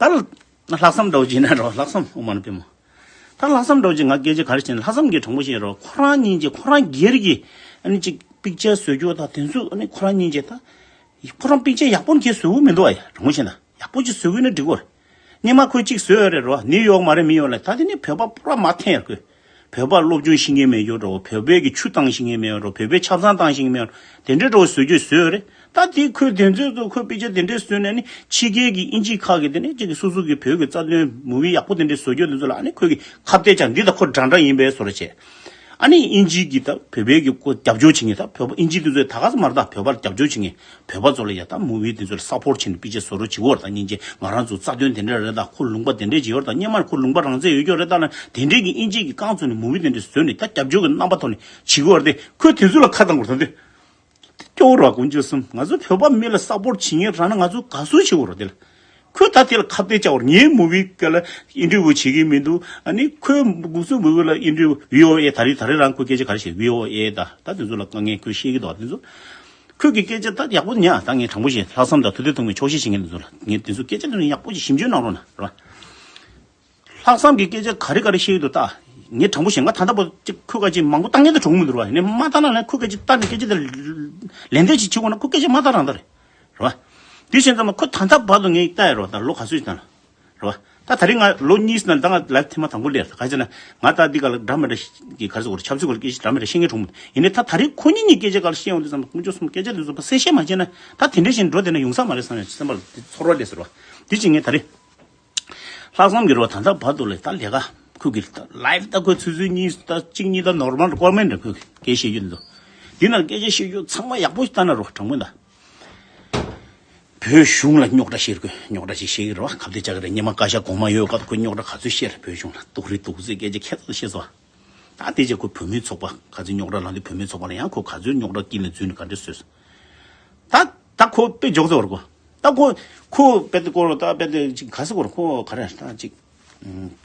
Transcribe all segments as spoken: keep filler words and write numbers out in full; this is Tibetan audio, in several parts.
ཨ་ལ་ལྷག་བསམ་འདྲ་བོ་ཅིག་ན་རོ། ལྷག་བསམ་ཨོ་མ་ན་པི་མོ། ད་ལྷག་བསམ་འདྲ་བོ་ཅིག་ང་སྐད་ཆ་ག་རེ་བཤད་ན། ལྷག་བསམ་གྱི་དྲང་པོ་བཤད་རོ། ཁོ་རང་སྙིང་རྗེ། ཁོ་རང་སྒེར་གྱི་ཨ་ནི་ཅིག་པིག་ཅར་བཟོ་རྒྱུ་དང་དེ་ཚོ་ཨ་ནི་ཁོ་རང་སྙིང་རྗེ་ད། ཁོ་རང་པིག་ཅར་ཡག་པོ་ནི་ཁྱེད་བཟོ་གི་མི་འདུག་ཨ། ཡ་དྲང་པོ་བཤད་ན་ཡག་པོ་ཅིག་བཟོ་གི་ན་འགྲིག་གོ་རེད། སྔོན་མ་ཁོས་གཅིག་བཟོས་ཡོད་རེད་རོ། ནིའུ་ཡོག་མ་རེད་མི་ཡོག་ལ། ད་དེ་ནི་བོད་པ་པུ་ར་མ་འཐེན་ཡ། ཁོས་བོད་པ་སློབ་སྦྱོང་ཤེས་མཁན་མེད་རྒྱུ་འདྲ་བོ། བོད་པའི་གི་ཆུ་བཏང་ཤེས་མཁན་མེད་རྒྱུ་འདྲ་བོ། བོད་པའི་ཆབ་གསང་བཏང་ཤེས་མཁན་མེད་རྒྱུ་འདྲ་བོ། དེ་འདྲའི་འདྲ་བོ་བཟོ་རྒྱུ་བཟོས་ཡོད་རེད། ད་དེ་ཁོས་དེ་ཚོའི་ཐོག་ཁོས་དཔེ་ཆ་དེ་འདྲའི་བཟོས་ནས་ནི་ཕྱི་རྒྱལ་གྱི་དབྱིན་ཇི་ཁག་གི་དེ་ནས་ཅིག་གི་སོ་སོ་གི་བོད་ཀྱི་རྩ་དོན་མུ་བི་ཡག་པོ་དེ་འདྲའི་བཟོ་རྒྱུ་དེ་ཚོ་ལ་ཨ་ནི་ཁོས་གི་ཁ་གཏད་བཅག་འདི་ད་ཁོ་འདྲ་འདྲ་ཡིན་པའི་བཟོ་འདྲ་བྱས། ཨ་ནི་དབྱིན་ཇི་གི་ད་བོད་པའི་གི་ཁོ་རྒྱབ་སྐྱོར་བྱེད་མཁན། ད་བོད་པ་དབྱིན་ཇི་དེ་ཚོས་ད་ག་ས་མ་རེད། ད་བོད་པ་ལ་རྒྱབ་སྐྱོར་བྱེད་མཁན་བོད་པ་ཚོ་ལ་ཡ་ད་མུ་བི་དེ་ཚོ་ལ་སབ་པོར་བྱེད་ནས་དཔེ་ཆ་བཟོ་རོགས་བྱེད་དགོས་རེད། ད་སྙིང་རྗེ། ང་རང་ཚོ་རྩ་དོན་དེ་འདྲ་རེད། ད་ཁོ་ལུང་པ་དེ་འདྲ་བྱེད་ཡོད་རེད། ད་སྔོན་མ་ཁོ་ལུང་པ་རང་བཙན་ཡོད་རྒྱུ་རེད། ད་ལ་དེ་འདྲའི་གི་དབྱིན་ཇི་གི་རྐང་བཙུགས་ནས་མུ་བི་དེ་འདྲ་བཟོས་ནས་ད་རྒྱབ་སྐྱོར་གི་རྣམ་པ་ཐོག་ནས་བྱེད་དགོས་རེད་དེ། ཁོས་དེ་ཚོ་ལ་ཁ་བཏང་དགོས་རེད་ད་དེ། སྐྱོ་བོ་ར་དཀོན་མཆོག་གསུམ། ང་ཚོ་བོད་པ་མི་ལ་སབ་པོར་བྱེད་མཁན་རང་ན་ང་ཚོ་དགའ་བསུ་བྱེད་དགོས་ར། དེ་ལ་ཁོས་ད་དེ་ལ་ཁ་གཏད་བཅག་པར། ངའི་མུ་བི་སྐད་ལ་ཨིན་ཊར་བིའུ་བྱེད་ཀྱི་མི་འདུག་ཨ་ནི་ཁོས་འགོ་སུ་མུ་བི་ལ་ཨིན་ཊར་བིའུ། བྷི་ཨོ་ཨེ། ད་རེས་ད་རེས་རང་ཁོས་སྐད་ཆ་ག་རེ་བཤད། བྷི་ཨོ་ཨེ་ད་ད་དེ་ཚོ་ལ་དཀའ་ངལ་ཁོས་བཤད་ཀྱི་འདུག་དེ་ཚོ་ཁོས་ཀྱི་སྐད་ཆ་ད་ཡག་པོ་ཉག་ད་ངས་དྲང་པོ་བཤད། ལྷག་བསམ་དང་ཐུབ་བསྟན་ཐུབ་མཁན་ཆོག་ཤེས་བྱེད་མཁན་དེ་ཚོ་ལ་ངས་དེ་ཚོ་སྐད་ཆ་དེ་ཚོ་ཡག་པོ་ཞིག་ཞིབ་འཇུག་གནང་རོགས་གནང་ར། ལྷག་བསམ་གྱི་སྐད་ཆ་ག་རེ་ག་རེ་བཤད་ཀྱི་འདུག་ད་ངས་དྲང་པོ་བཤད། ང་ད་ལྟ་བར་དུ་ཅིག་ཁོས་ག་ཅིག་མང་པོ་བཏང་མཁན་དེ་གྲོགས་མི་འདུག་ར། ཡིན་ནའི་མ་བཏང་ན་ནི་ཁོས་སྐད་ཆ་བཏང་ནས་སྐད་ཆ་དེ་ལན་འདེབས་ཅིག་བྱེད་དགོས་ན་ཁོས་སྐད་ཆ་མ་བཏང་རང་ད་རེད་ར། དེ་བཞིན་ཙམ་ཁོ་ད་ལྟ་བར་དུ་ངས་བལྟ་ཡ་རོ། ད་ལོ་ག་ཚོད་ཅིག་ད་ལ་ར། ད་ད་རེས་ང་ལོ་གཉིས་ནང་ད་ང་ལའིབ་ཐེངས་མ་དང་པོ་སླེབས། ད་ག་ཅིག་ན་ང་ད་འདི་ག་ལ་འདྲ་མི་འདྲ་གི་ག་རེ་ཟེར་དགོས་རེད། ཆབ་སྲིད་སྐོར་སྐད་ཆ་འདྲ་མི་འདྲ་བཤད་མཁན་གྲོགས་མི་འདུག་ཡིན་ནའི་ད་ད་རེས་ཁོ་གཉིས་གཉིས་སྐད་ཆ་ག་ལ་བཤད་ཡོང་དུས་ཙམ་དཀོན་མཆོག་གསུམ། སྐད་ཆ་དེ་ཚོ་ཕར་གསལ་བཤད་མ་བྱས་ན་ད་དེ་འདྲ་བཞིན་འགྲོ་བསྡད་ན་ཡོང་ས་མ་རེད་བསམ་ནས་སེམས་པ་ལ་དེ་ཚོར་བ་སླེབས་ཟེར་བ། དེ་ཅིག་ངས་ད་རེས། ལྷག་བསམ་གྱི་རོ། ད་ལྟ་བར་དུ་ལས་ད་ལས་ཀ་ཁོ་གི་ད་ལའིབ་ད་ཁོ་ཆུ་ཚོད་གཉིས་ད་གཅིག་གཉིས་ད་ནོར་མལ་རི་ཀོ་མེན་ཊི་རེད། ཁོ་གི་སྐད་བཤད་རྒྱུ་འདུག་འདི་ན་སྐད་ཆ་བཤད་རྒྱུ་ཚང་མ་ཡག་པོ་ཞིག་ལྟ་ན་རོ། དྲང་པོ་ད་བོད་གཞུང་ལ་རྙོག་དྲ་བཤད་དགོས། རྙོག་དྲ་ཞིག་བཤད་ཀྱི་རེད་བ། ཁ་གཏད་བཅག་གི་རེད། སྔོན་མ་བཀའ་ཤག་གོང་མ་ཡོད་སྐབས་ཁོས་རྙོག་དྲ་ག་ཚོད་བཤད་རེད། བོད་གཞུང་ལ་སྡུག་རུས་སྡུག་ཚེ་སྐད་ཆ་ཁྱད་མཚར་བཤད་སོང་། ད་དེ་རྗེས་ཁོ་བོད་མིའི་ཚོགས་པ་ག་ཚོད་རྙོག་དྲ་ལངས་དུས་བོད་མིའི་ཚོགས་པ་ལ་ཡང་ཁོ་ག་ཚོད་རྙོག་དྲ་དཀྱིལ་ནས་འཛུལ་ནས་ག་འདྲ་བཟོས་སོང་། ད་ད་ཁོ་དཔེ་འཇོག་ཚོད་བར་གོ། ད་ཁོ་ཁོ་དཔེ་དེ་སྐོར་ད་དཔེ་དེ་ཅིག་ག་ཟེར་དགོས་རེད། ཁོ་ག་རེ་ད་ཅིག་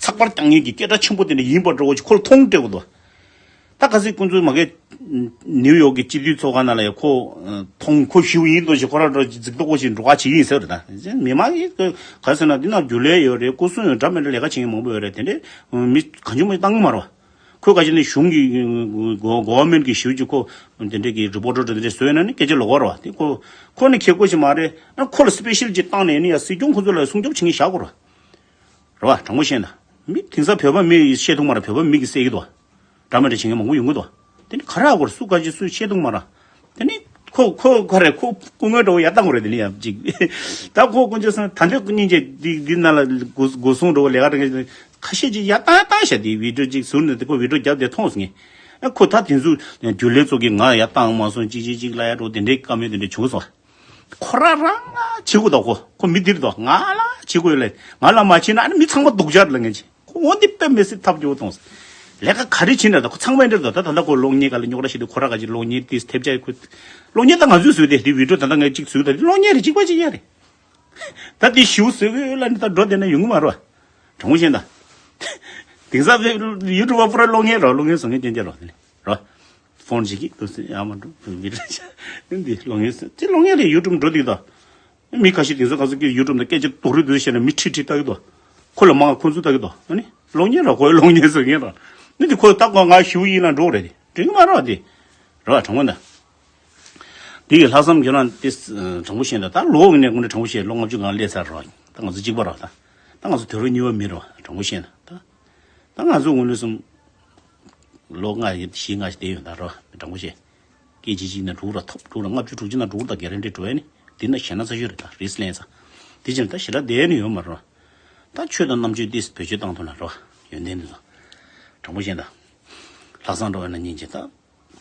ཚགས་པར་རྒྱག་མཁན་གྱི་སྐད་གྲགས་ཆེན་པོ་དེ་འདྲ་ཡིན་པ་འདྲ་བོ་ཅིག་ཁོ་ལ་མཐོང་སྤྲད་དགོས་འདུག་ད་ག་ཚོད་ཁོ་ཚོ་མ་གི་ནིའུ་ཡོག་གི་སྤྱི་འཐུས་ཚོགས་ཁང་ནང་ལ་ཡ་ཁོ་མཐོང་། ཁོ་ཞུ་ཡིན་འདུག་ཅིག་ཁོ་རང་འགྲོ་རྫིག་མདོག་པོ་ཞིག་འགྲོ་ག་བྱེད་ཡིན་ཟེར་རེད། ད་མི་མང་གིས་ག་ཟེར་ན་འདི་ནང་རྒྱུན་ལས་ཡོད་རེད། སྐུ་སྲུང་ཡོད། འདྲ་མི་འདྲ་ལས་ཀ་བྱེད་མཁན་མང་པོ་ཡོད་རེད། དེ་འདྲས་མི་གང་བྱུང་མ་བཏང་གི་མ་རེད་བ། ཁོས་ག་ཅིག་ནས་གཞུང་གི་གོ་གོ་ཝར་མེན་ཊི་གི་ཞུ་རྒྱུ་ཁོ་དེ་འདྲས་ཀྱི་རི་པོ་ཊར་དེ་འདྲས་བཟོས་ན་ནི་སྐད་ཆ་ལོག་པ་རེད་བ། དེ་ཁོ་ཁོ་ནི་ཁེ་ཁོ་ཞིག་མ་རེད། ཨ་ཁོ་ལ་སི་པེ་ཤལ་ཅིག་བཏང་ནས་ནི་ཡ་སྲིད་སྐྱོང་ཁོ་ཚོ་ལ་སྲུང་སྐྱོབ་བྱེད་མཁན་བཞག་དགོས་རེད་བ། རེད་བ། དྲང་པོ་བཤད་ན་མི་དེང་སང་བོད་པ་མི་བཤད་ཐུབ་མ་རེད། བོད་པ་མི་གིས་བསད་ཀྱི་འདུག་འདྲ་མི་འདྲ་བྱེད་མཁན་མང་པོ་ཡོང་གི་འདུག་དེ་ནི་ག་རེ་ཨ་གོ་རེད། སུ་ག་ཅིག་སུ་བཤད་ཐུབ་མ་རེད། དེ་ནི་ཁོ་ཁོ་ག་རེ་ཁོ་སྐུ་ངལ་འདྲ་བོ་ཡར་བཏང་དགོས་རེད། དེ་ནི་ཡ་ཅིག་ད་ཁོ་དཀོན་མཆོག་གསུམ། ད་འདོད་སྙིང་རྗེ་འདི་འདི་ནང་ལ་སྒོ་སྒོ་སྲུང་འདྲ་བོ་ལས་ཀ་འདྲ་མཁན་ཁ་ཤས་ཅིག་ཡར་བཏང་བཏང་ཤག་དེ་བི་ཌི་ཡོ་ཅིག་ཟུར་ནས་དེ་ཁོ་བི་ཌི་ཡོ་རྒྱབ་དེ་མཐོང་སོང་ངས། ཨ་ཁོ་ད་དེ་ཚོ་རྒྱུན་ལས་ཚོ་གིས་ང་ཡར་བཏང་མ་སོང་ཅིག་ཅིག་ཅིག་ལ་ཡ་འགྲོ་དེ་འདྲའི་བཀའ་མོལ་དེ་འདྲ་བྱུང་སོང་། ཁོ་རང་རང་ལ་བྱེད་དགོས་དོ། ཁོ་ཁོ་མི་འདིར་དོ་ང་ལ་བྱེད་དགོས་ལས། ང་ལ་མ་བྱེད་ན་ཨ་ནི་མི་ཚང་མ་སྡུག་ཅག་ལ་ངན་ཅི། ཁོ་འོ་འདི་དཔེ་མི་སྲིད་ཐབས་སྐྱོ་བོ་གཏོང་། ལས་ཀ་ག་རེ་བྱེད་ན་ད་ཁོ་ཚང་མ་འདིར་དོ། ད་ད་ལྟ་ཁོ་གློག་བརྙན་ག་ལ་རྙོག་དྲ་བྱེད་དུས་ཁོ་ར་ག་ཅིག་གློག་བརྙན་དེ་ཐེབས་ཆག་ཁོ་གློག་བརྙན་ད་ང་ཚོས་བཟོས་ཏེ་དེ་བི་ཌི་ཡོ་ད་ལྟ་ངས་གཅིག་བཟོས་ད་དེ་གློག་བརྙན་རེད། གཅིག་པ་གཅིག་ཡ་རེད། ད་དེ་ཞིའུ་བཟོས་གི་ལ་ནི་ད་འགྲོ་དེ་ན་ཡོང་གི་མ་རེད་བ། དྲང་པོ་བཤད་ན། དེང་སང་ཡུ་ཊུབ་པ་པུ་ར་གློག་བརྙན་རོ། གློག་བརྙན་བཟོ་མཁན་རྐྱང་རྐྱང་རོ། རོ། ཕོན་ཅིག་གིས་དུ་སེ་ཡ་མ་འགྲོ་བི་ཌི་ཡོ་འདི་གློག་བརྙན་བཟོ་དེ་གློག་བརྙན་རེད། ཡུ་ཊུབ་འགྲོ་དུས་དོ། མི་ཁ་ཤས་དེང་སང་ག་ཚོད་ཀྱི་ཡུ་ཊུབ་ནང་སྐད་ཆ་སྡུག་རུས་སྡུག་བཤད་ན་མི་ཁྲིད་ཁྲིད་ལྟ་གི་འདུག་ཁོ་ལ་མང་ཁོ་ཚོ་ལྟ་གི་འདུག་ཨ་ནི་གློག་བརྙན་ར་ཁོའི་གློག་བརྙན་བཟོ་མཁན་ར། ནི་དེ་ཁོ་ལྟ་གོ་ང་ཞུ་ཡིན་ན་འགྲོ་རེད། དེ་དྲན་གི་མ་ར་དེ་ར། དྲང་པོ་ན། དེ་ཡི་ལྷག་བསམ་ཁྱོད་རང་དེ་དྲང་པོ་བཤད་ན་ད་ལོ་ནས་ཀུན་ནས་དྲང་པོ་བཤད། ལོ་ལྔ་བཅུ་སྒང་སླེབས་ཚར་ར། ད་ང་ཚོ་གཅིག་པ་ར། ད་ད་ང་ཚོ་དུས་རབས་གཉིས་པ་མི་ར། དྲང་པོ་བཤད་ན་ད་ད་ང་ཚོ་ཀུན་ནས་སུམ་ལོ་ལྔ་བཞི་ལྔ་ཞིག་བསྡད་ཡོད་ད་ར། དྲང་པོ་བཤད། སྐད་ཆ་གཅིག་ན་དྲུག་ར་ཐོབ་དྲུག་ར་ལྔ་བཅུ་དྲུག་ཅུ་ན་དྲུག་ར་གེ་རན་ཊི་འགྲོ་ཡ་ནི་དེ་ན་ཞེ་ན་ཚ་ཤོས་རེད། ད་རིས་ལེན་ས་དེ་ཅན་ད་ཞེ་དྲག་བསྡད་ནི་ཡོད་མ་རེད། ད་ཆོས་དང་རྣམ་དཔྱོད་ཏིས་བེད་སྤྱོད་བཏང་ཐུབ་ན་རོ། ཡོན་ཏན་དེ་ཚོ། དྲང་པོ་བཤད་ད། ལྷག་བསམ་འགྲོ་བ་ན་སྙིང་རྗེ་ད།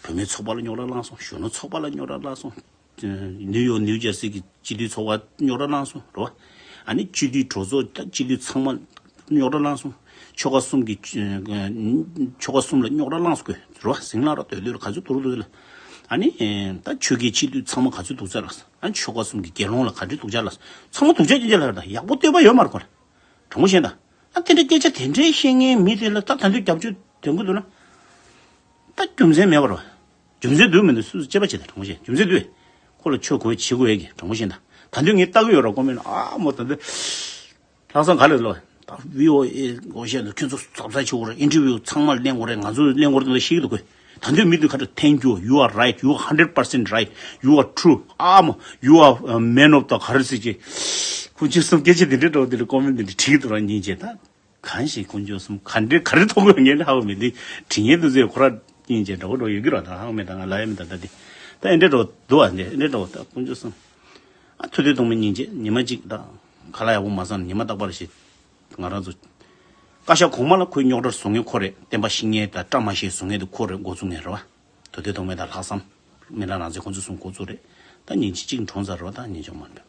བུད་མེད་ཚོགས་པ་ལ་རྙོག་དྲ་བསླངས་སོང་། གཞོན་ནུ་ཚོགས་པ་ལ་རྙོག་དྲ་བསླངས་སོང་། ནིའུ་ཡོག་ནིའུ་ཇར་སི་གི་སྤྱི་འཐུས་ཚོགས་པ་རྙོག་དྲ་བསླངས་སོང་རོ། ཨ་ནི་སྤྱི་འཐུས་གྲོས་ཚོགས་ད་སྤྱི་འཐུས་ཚང་མ་རྙོག་དྲ་བསླངས་སོང་། ཆོལ་ཁ་གསུམ་གི་ཆོལ་ཁ་གསུམ་ལ་རྙོག་དྲ་བསླངས་སོང་གི་རོ། ཟིང་ལ་ར་དོད་དོད་ལ་ག་ཚོད་དུར་དུར་ལ། ཨ་ནི་ད་ཆོལ་ཁའི་སྤྱི་འཐུས་ཚང་མ་ག་ཚོད་དུག་ཚར་ལ། ཨ་ནི་ཆོལ་ཁ་གསུམ་གི་དགེ་སློང་ལ་ག་འདྲའི་དུག་ཚར་ལ། ཚང་མ་དུག་ཚར་ཅན་ཅན་ལ་ཡག་པོ་སྟོན་པ་ཡོད་མ་རེད་ཁོ་ལ། དྲང་པོ་བཤད་ན། ཨ་དེ་འདྲའི་སྐད་ཆ་དེ་འདྲའི་བཤད་མཁན་མི་དེ་ལ་ད་ད་འདོད་རྒྱབ་སྐྱོར་དོན་གི་འདུག་ན། ད་རྒྱུ་མཚན་མེད་པ་རེད། རྒྱུ་མཚན་འདུག་མི་འདུག་སུ་སུ་དཔྱད་པ་བྱེད་ད། དྲང་པོ་བཤད་རྒྱུ་མཚན་འདུག་ཁོ་ལ་ཆོས་གོས་བྱེད་དགོས་ཡ་གི། དྲང་པོ་བཤད་ད། ད་འདོད་ངས་ལྟ་གི་ཡོད་ར་ཀོ་མེན་ཨ་མོ་ད་འདོད། ལྷག་ ལྷག་བསམ་ག་ལེར་ལོ། ད་བི་ཨོ་ཨེ་འོ་བཤད་འདུག་ཁྱོད་ཚོ་གཟབ་གཟབ་བྱེད་དགོས་རེད། ཨིན་ཊར་བིའུ་ཚང་མར་གླེང་དགོས་རེད། ང་ཚོས་གླེང་དགོས་རེད་ལ་ཤེས་ཀྱི་འདུག་གོ། ད་འདོད་མི་འདུག་ཁ་ཏོ། Thank you, you are right, you are hundred percent right, you are true, ཨ་མ། You are a man of the ག་རེ་ཟེར་གྱི། ཁོང་ཚོ་གསུམ་སྐད་ཆ་འདི་འདྲའི་འགྲོ་འདི་འདྲ་ཀོ་མེན་ཊི་འདི་འདྲ་བྲིས་འདུག་ར་སྙིང་རྗེ་ད། གང་ཞིག་ཁོང་ཚོ་གསུམ་ག་འདྲའི་ག་རེ་མཐོང་དགོས་ངས་ནི་ཧ་གོ་མི་འདུག་དྲི་ངན་འདུག་ཟེར་ཁོ་ར་སྙིང་རྗེ་འདྲ་བོ་འགྲོ་ཡོད་ཀྱི་ར། ད་ཧ་གོ་མེད་ད་ང་ལ་ཡ་མེད་ད་ད་འདི། ད་ཨེ་འདྲའི་འགྲོ་འདུག་ཨ་འདི་ཨེ་འདྲའི་འགྲོ་ད་ཁོང་ཚོ་གསུམ། ཨ་ཐུབ་བསྟན་སྟོང་མའི་སྙིང་རྗེ་ཉི་མ་གཅིག་ད། ཁ་ལག་ཡག་པོ་མ་བཟས་ན་ཉི་མ་རྟག་པར་ཞིག་ང་རང་ཚོ། བཀའ་ཤག་གོང་མ་ལ་ཁོའི་རྙོག་དྲ་བཟོ་མཁན་ཁོ་རེད། བསྟན་པ་བཤིག་མཁན་དང་བཀྲ་མ་ཤིས་བཟོ་མཁན་དེ་ཁོ་རེད། འགོ་བཙུགས་མཁན་རེད་བ། ཐུབ་བསྟན་སྟོང་མ་དང་ལྷག་བསམ། སྨན་བླ་རང་བཙན་ཁོང་ཚོ་གསུམ་འགོ་བཙུགས་རེད། ད་ཉིན་གཅིག་གཅིག་གྲོངས་ཚར་རེད་བ། ད་ཉིན་ཆུང་མ་འདྲ།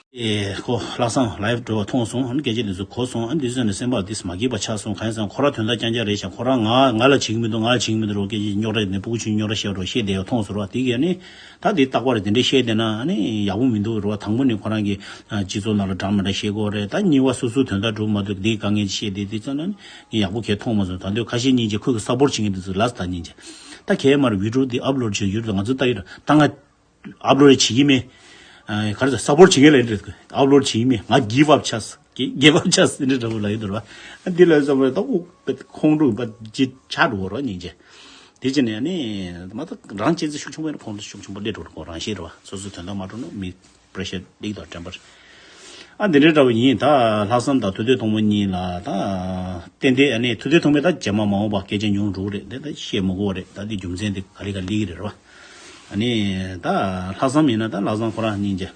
ཨེ་ཁོ་ལྷག་བསམ་ལའིབ་འགྲོ་བ་མཐོང་སོང་། ཨ་ནི་སྐད་ཆ་འདི་ཚོ་གོ་སོང་། ཨ་ནི་འདི་ཚོ་ནས་སེམས་པ་འདི་མ་སྐྱིད་པ་ཆགས་སོང་། གང་ཡིན་ཟེར་ན་ཁོ་རང་དོན་དག་རྐྱང་རྐྱང་རེད་ཤག་ཁོ་རང་ང་ང་ལ་བྱེད་ཀྱི་མི་འདུག་ང་ལ་བྱེད་ཀྱི་མི་འདུག་རོགས་སྐད་ཆ་རྙོག་དྲ་ནས་ཕྲུ་གུ་ཆུང་རྙོག་དྲ་བཤད་རོགས་བཤད་བསྡད་ཡོད་མཐོང་སོང་རོགས། དེ་གས་ནི་ད་འདི་རྟག་པར་དེ་འདྲས་བཤད་བསྡད་ན་ཨ་ནི་ཡག་པོ་མི་འདུག་རོགས། དང་པོ་ནས་ཁོ་རང་གི་སྤྱི་ཚོགས་ནང་ལ་འདྲ་མི་འདྲ་བཤད་དགོས་རེད། ད་གཉིས་པ་སོ་སོའི་དོན་དག་སྒྲུབ་མ་ཐུབ་འདི་དཀའ་ངལ་བཤད་དེ་དེ་ཙམ་ན་ནི་ཡག་པོ་གས་མཐོང་མ་སོང་། ད་འདོད་ཁ་ཤས་སྙིང་རྗེ། ཁོས་གི་སབ་པོར་བྱེད་མཁན་དེ་ཚོ་ལ་ད་སྙིང་རྗེ། ད་གས་མར་བི་ཌི་ཡོ་འདི་ཨབ་ལོཌ་བྱེད་ཡོད་རེད། ང་ཚོ་ལྟ་ཡོད་ར། ད་ང་ཨབ་ལོཌ་བྱེད་ཀྱི་མེད། ཨ་ག་རེ་ཟེར། སབ་པོར་བྱེད་མཁན་ལ་ཡིན་རེད། ཨབ་ལོཌ་བྱེད་ཀྱི་མེད། ང་གིབ་ཨབ་ཆགས། གིབ་ཨབ་ཆགས་ཟེར་འདྲ་འདྲ་པོ་ལ་ཡོད་རེད་བ། འདི་ལ་བསམ་པ་ད་ཁོ་ཁོང་ཁྲོ་བ་ཅི་ཆགས་འགྲོ་བ་རོ་སྙིང་རྗེ། དེ་ཅི་ནས་ནི་མ་ད་རང་གཅེས་འཛིན་ཤུགས་ཆེན་པོ་ཡིན་ན་ཁོང་ཁྲོ་ཤུགས་ཆེན་པོ་སླེབས་འགྲོ་རེད། ཁོ་རང་ཤེས་རེད་བ། སོ་སོའི་དོན་དག་མ་འགྲོ་ན་མི་པྲེ་ཤར་སླེབས་དང་དྲན་པར། ཨ་འདི་འདྲའི་འདྲ་བོ་ཡིན། ད་ལྷག་བསམ་དང་ཐུབ་བསྟན་སྟོང་མ་གཉིས་ལ་ད་ཏན་ཏན་ཨ་ནི་ཐུབ་བསྟན་སྟོང་མ་ད་རྗེས་མ་མ་འོངས་པ་སྐད་ཆ་ཉུང་འགྲོ་གི་རེད། དེ་ད་བཤད་མི་དགོས་རེད། ད་འདི་རྒྱུ་མཚན་དེ་ག་ལེ་ག་ལེ་གི་རེད་བ། ཨ་ནི་ད་ལྷག་བསམ་ཡིན་ན་ད་ལྷག་བསམ་ཁོ་རང་སྙིང་རྗེ།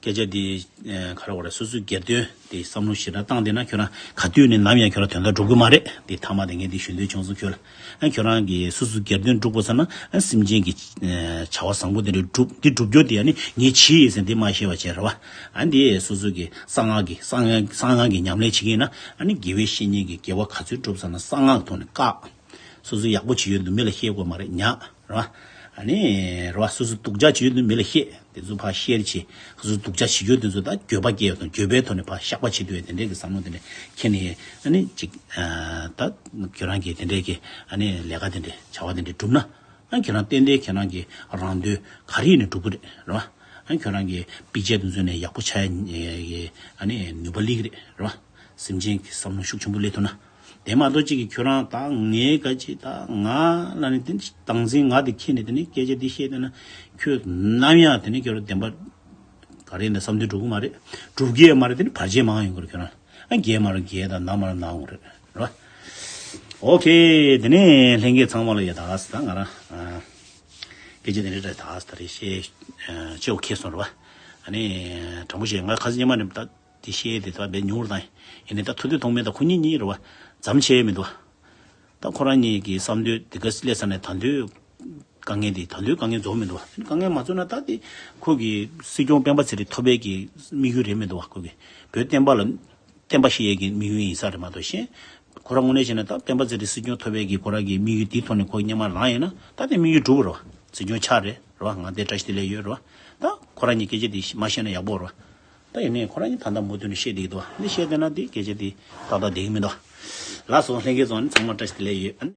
སྐད་ཆ་འདི་ག་རེ་བ་རེད། སོ་སོའི་སྒེར་དོན་དེ་བསམ་བློ་ཞེ་དྲག་བཏང་བསྡད་ན་ཁྱོད་རང་ག་དུས་ནས་ནམ་ཡང་ཁྱོད་རང་དོན་དག་འགྲུབ་གི་མ་རེད། འདི་མཐའ་མ་དེ་ངས་འདི་ཞུ་འདོད་བྱུང་སོང་ཁྱོད་ལ། ཨ་ཁྱོད་རང་གིས་སོ་སོའི་སྒེར་དོན་སྒྲུབ་དགོས་ས་ན་ཨ་སེམས་ཅན་གྱི་བྱ་བ་བཟང་པོ་དེ་འདྲ་སྒྲུབ། འདི་སྒྲུབ་རྒྱུ་དེ་ཨ་ནི་ངས་བྱས་ཡིན་ཟེར་འདི་མ་ཤེས་པ་བྱས་རེད་བ། ཨ་འདི་སོ་སོ་གི་གསང་སྔགས་ཀྱི་གསང་སྔགས་ཀྱི་ཉམས་ལེན་བྱེད་ཀྱི་ཡིན་ན་ཨ་ནི་དགེ་བའི་བཤེས་གཉེན་གྱི་དགེ་བ་ག་ཚོད་སྒྲུབ་ས་ན་གསང་སྔགས་ཐོག་ནས་བཀག་སོ་སོ་ཡག་པོ་བྱེད་ཡོད་འདུག་མི་ལ་བཤད་དགོས་མ་རེད་ཉག་རེད་བ། ཨ་ནི་རེད་བ། སོ་སོ་སྡུག་ཅག་བྱེད་ཡོད་འདུག་མི་ལ་བཤད། དེ་ཚོ་ཕར་ཤེར་བྱེད། སོ་སོ་སྡུག་ཅག་བྱེད་ཡོད་དེ་ཚོ་ད་འགྱོད་པ་སྐྱེ་ཡོད་དང་འགྱོད་པའི་ཐོག་ནས་ཕར་བཤགས་པ་བྱེད་འདུག་དེ་འདྲའི་གི་བསམ་བློ་དེ་འདྲ་ཁྱེད་ནས་ཨ་ནི་ཅིག་ད་ཁྱོད་རང་གིས་དེ་འདྲའི་གི་ཨ་ནི་ལས་ཀ་དེ་འདྲ་བྱ་བ་དེ་འདྲ་བསྒྲུབས་ན་ཨ་ཁྱོད་རང་ཏན་ཏན་ཁྱོད་རང་གི་རང་དོན་ག་རེ་ཡིན་ནས་འགྲུབ་གི་རེད་རེད་བ། ཨ་ཁྱོད་རང་གི་པི་ཅེ་དེ་ཚོ་ནས་ཡག་པོ་ཆགས་ཡ་གི་ཨ་ནི་ནུས་པ་སླེབས་གི་རེད་རེད་བ། སེམས་ཅན་གྱི་བསམ་བློ་ཤུགས་ཆེན་པོ་སླེབས་ཐུབ་ན། དེ་མ་གཏོགས་གཅིག་གིས་ཁྱོད་རང་ད་ངའི་ག་ཅིག་ད་ང་ལ་ནི་དེ་སྟངས་འཛིན་ང་དེ་ཁྱེད་ནི་དེ་ནི་སྐད་ཆ་འདི་བཤད་དེ་ན་ཁྱོད་ནམ་ཡང་དེ་ནི་ཁྱོད་རང་བདེན་པ་ག་རེ་ཡིན་ན་བསམ་དུས་འགྲོ་གི་མ་རེད། འགྲུབ་ཀྱི་ཡང་མ་རེད། དེ་ནི་བར་ཆད་མང་ཡོང་གི་རེད་ཁྱོད་རང་ལ། ཨ་རྒྱས་མ་རེད་རྒྱས་དང་ན་མ་རེད་ན་འོང་རེད་རེད་བ། ཨོ་ཁེ། དེ་ནས་ལྷན་རྒྱས་ཚང་མ་ལ་ཡ་ད་ག་ས་ད་ང་རང་ཨ་སྐད་ཆ་དེ་འདྲ་རེད། ད་ག་ས་ད་རེད་བཤད་ཨ་ཆེ་བོ་ཁེལ་སོང་རེད་བ། ཨ་ནི་དྲང་པོ་བཤད་ང་ཁ་སང་ཉི་མ་ནས་ད། དེ་བཤད་དེ་ད་བས་ཉུང་རུ་བཏང་། ཡིན་ནའི་ད་ཐུབ་བསྟན་སྟོང་མ་དང་ཁོ་གཉིས་གཉིས་རེད་བ། མཚམས་ཆད་མི་འདུག་བ། ད་ཁོ་རང་གཉིས་ཀྱི་བསམ་དོན་དེ་ག་སླེབས་ས་ནས་ད་དུང་དཀའ་ངལ་དེ་ད་དུང་དཀའ་ངལ་རྫོགས་མི་འདུག་བ། དཀའ་ངལ་མ་རྫོགས་ན་ད་དེ་ཁོ་གི་སྲིད་སྐྱོང་སྤེན་པ་ཚེ་རིང་ཐོབ་པའི་གི་དམིགས་ཡུལ་རེད་མི་འདུག་བ། ཁོ་གི་བོད་བསྟན་པ་ལ་བསྟན་པ་བཤིག་ཡས་ཀྱི་དམིགས་ཡུལ་ཡིན་ས་རེད་མ་གཏོགས་གཞན། ཁོ་རང་དངོས་གནས་བྱས་ན་ད་སྤེན་པ་ཚེ་རིང་སྲིད་སྐྱོང་ཐོབ་པའི་གི་ཁོ་རང་གི་དམིགས་ཡུལ་དེའི་ཐོག་ནས་ཁོ་སྙན་མ་ལངས་ཡིན་ན་ད་དེ་དམིགས་ཡུལ་འགྲུབ་རེད་བ། སྲིད་སྐྱོང་ཆགས་རེད་རེད་བ། ང་དེ་བཀྲ་ཤིས་བདེ་ལེགས་ཡོད་རེད་བ། ད་ཁོ་རང་གཉིས་སྐད་ཆ་དེ་མ་བཤད་ན་ཡག་པོ་རེད་བ། ད་ཡིན་ནའི་ཁོ་རང་གཉིས་ད་ལྟ་མུ་མཐུད་ནས་བཤད་བསྡད་ཀྱི་འདུག་བ། འདི་བཤད་བསྡད་ན་དེ་སྐད་ཆ་དེ་ཏག་ཏག་བསྡད་ཀྱི་མི་འདུག་བ། ལགས་སོ། ལྷན་རྒྱས་ཚོ་ཚང་མ་བཀྲ་ཤིས་བདེ་ལེགས་ཡོད།